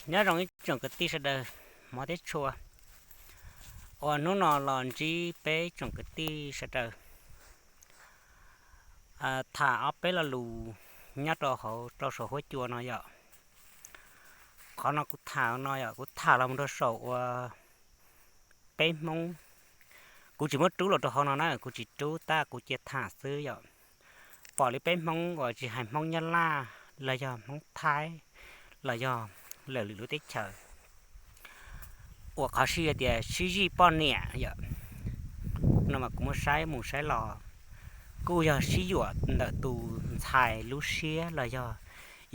Nyob zoo ib tsoom kwv tij sawv daws, hmov thiab tshua, uas hnub no los ntsib peb tsoom kwv tij sawv daws tham ob peb lo lus nyob rau hauv rau saum huab cua no yom. Qhov no kuv tham no yog kuv tham los mus rau saum uas peb Hmoob, kuv tsis muab rub los rau hauv no na, kuv tsis rub tab kuv cia tham xwb yom. Pom li peb Hmoob uas tsis hais Hmoob Nyab Laj los yog Hmoob Thaib los yog lawm lwm lub teb chaws uas qhov sib tias sib zij poj niam yom, no mas kuv muab saib mus saib los kuj yog sib yuam ntawm tus ntxhais lub siab los yog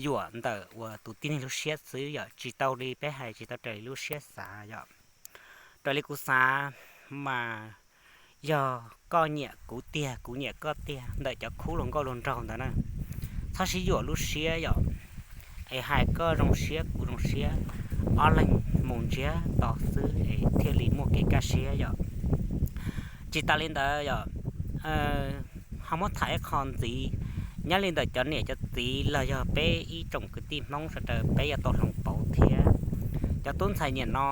yuam ntawm uas tus tib neeg lub siab xwb yom, tsis tau li peb hais, tsis tau raws li lub siab xav yom. Raws li kuv xav mas yog koj nyiam kuv tiag, kuv nyiam koj tiag ntawm cov khub hluas nkauj hluas nraug ntawd na, txhob sib yuam lub siab yom, es hais koj zoo siab kuv zoo siab, ob leeg mus ntsiag to xwb es thiaj li muaj kev kaj siab yom. Tsis tas li ntawd yom, ho muab tham ib qho ntxiv, nyob li ntawm cov niam cov txiv los yog peb ib tsoom kwv tij Hmoob sawv daws peb yuav tau hloov pauv thiab. Cov tub ntxhais niam no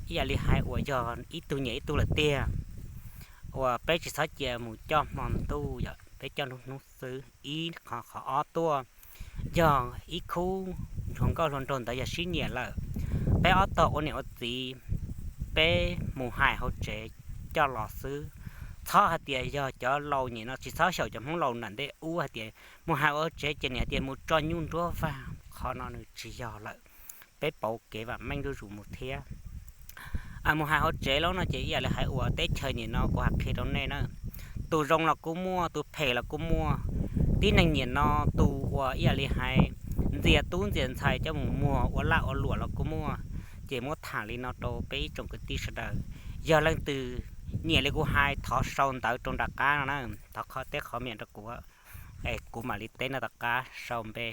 ib yam li hais uas yog ib tug nyiam ib tug lawm tiag, uas peb tsis txhob cia mus coj hmo ntuj yom, peb coj nruab hnub xwb. Ib qhov, qhov ob tuaj, yog ib khub hluas nkauj hluas nraug ntawd yog sib nyiam lawm, peb ob tog ua niam ua txiv, peb mus hais hauv tsev coj los xwb. Txhob hais tias yog cov laus nyiam no, tsis txhob xyaum cov Hmoob laus nram ntej ub hais tias mus hais ua hauv tsev ces nws hais tias mus tso nyuj nruab vag, qhov no nws tsis yog lawm. Peb pauv kev vam meej zuj zus mus thiab. Mus hais hauv tsev lawm no ces ib yam li hais uas teb chaws niam no kuv hais qhia rau nej na, tus zoo los kuj muaj, tus phem los kuj muaj. Tib neeg niam no tus uas ib yam li hais ntxias tub ntxias ntxhais coj mus muag ua laj ua luam los kuj muaj. Ces muab tham li no rau peb ib tsoom kwv tij sawv daws, yog leej twg nyiam li kuv hais thov sau ntawv rau nram qab no na, thov qhov teb qhov miam rau kuv, es kuv mam li teb no tom qab sau npe.